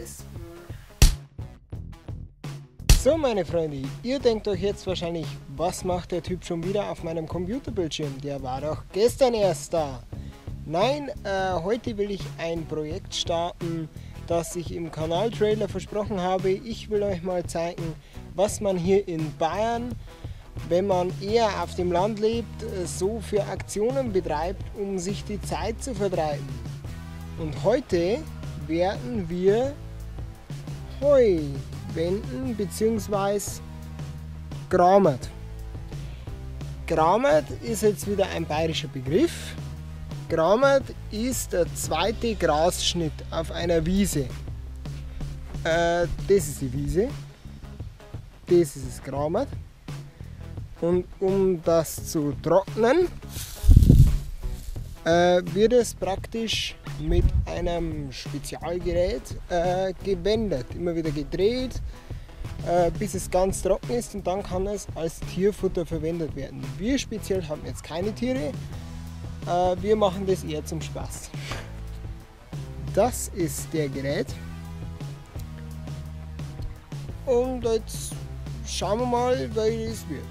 Wespen. So, meine Freunde, ihr denkt euch jetzt wahrscheinlich, was macht der Typ schon wieder auf meinem Computerbildschirm? Der war doch gestern erst da. Nein, heute will ich ein Projekt starten, das ich im Kanaltrailer versprochen habe. Ich will euch mal zeigen, was man hier in Bayern, wenn man eher auf dem Land lebt, so für Aktionen betreibt, um sich die Zeit zu vertreiben. Und heute werden wir Heu wenden bzw. Gramert. Gramert ist jetzt wieder ein bayerischer Begriff. Gramert ist der zweite Grasschnitt auf einer Wiese. Das ist die Wiese, das ist das Gramert. Und um das zu trocknen, wird es praktisch mit einem Spezialgerät gewendet, immer wieder gedreht, bis es ganz trocken ist, und dann kann es als Tierfutter verwendet werden. Wir speziell haben jetzt keine Tiere, wir machen das eher zum Spaß. Das ist der Gerät. Und jetzt schauen wir mal, wie es wird.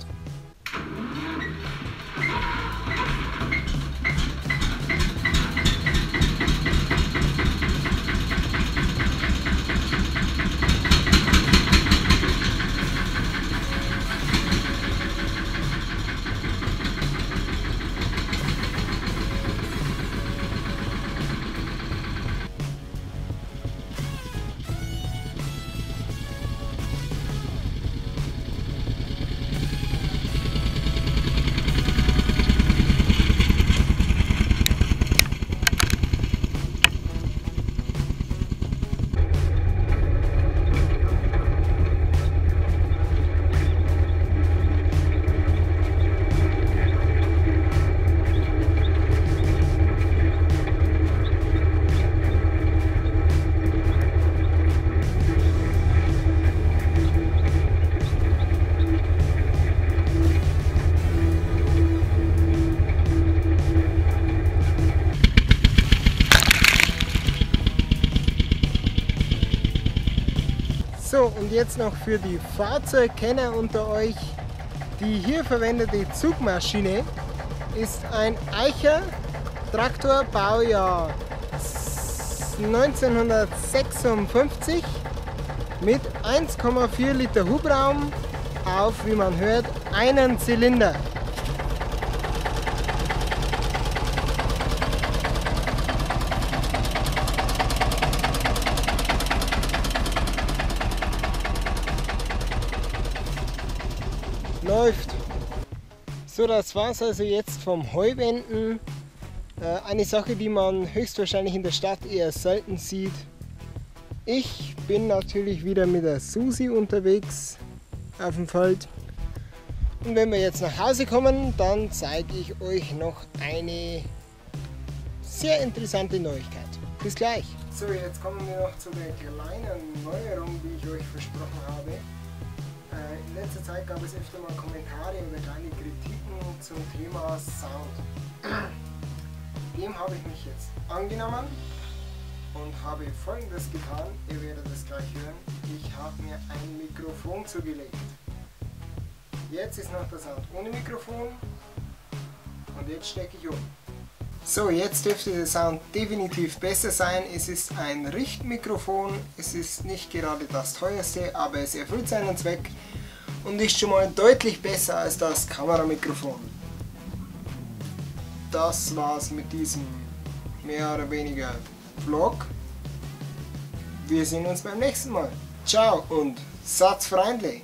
So, und jetzt noch für die Fahrzeugkenner unter euch. Die hier verwendete Zugmaschine ist ein Eicher Traktor, Baujahr 1956 mit 1,4 Liter Hubraum auf, wie man hört, einen Zylinder. Läuft. So, das war's also jetzt vom Heuwenden. Eine Sache, die man höchstwahrscheinlich in der Stadt eher selten sieht. Ich bin natürlich wieder mit der Susi unterwegs auf dem Feld. Und wenn wir jetzt nach Hause kommen, dann zeige ich euch noch eine sehr interessante Neuigkeit. Bis gleich! So, jetzt kommen wir noch zu der kleinen Neuerung, die ich euch versprochen habe. In letzter Zeit gab es öfter mal Kommentare oder kleine Kritiken zum Thema Sound. Dem habe ich mich jetzt angenommen und habe Folgendes getan. Ihr werdet es gleich hören. Ich habe mir ein Mikrofon zugelegt. Jetzt ist noch der Sound ohne Mikrofon und jetzt stecke ich um. So, jetzt dürfte der Sound definitiv besser sein. Es ist ein Richtmikrofon, es ist nicht gerade das teuerste, aber es erfüllt seinen Zweck und ist schon mal deutlich besser als das Kameramikrofon. Das war's mit diesem mehr oder weniger Vlog. Wir sehen uns beim nächsten Mal. Ciao und Satz freundlich!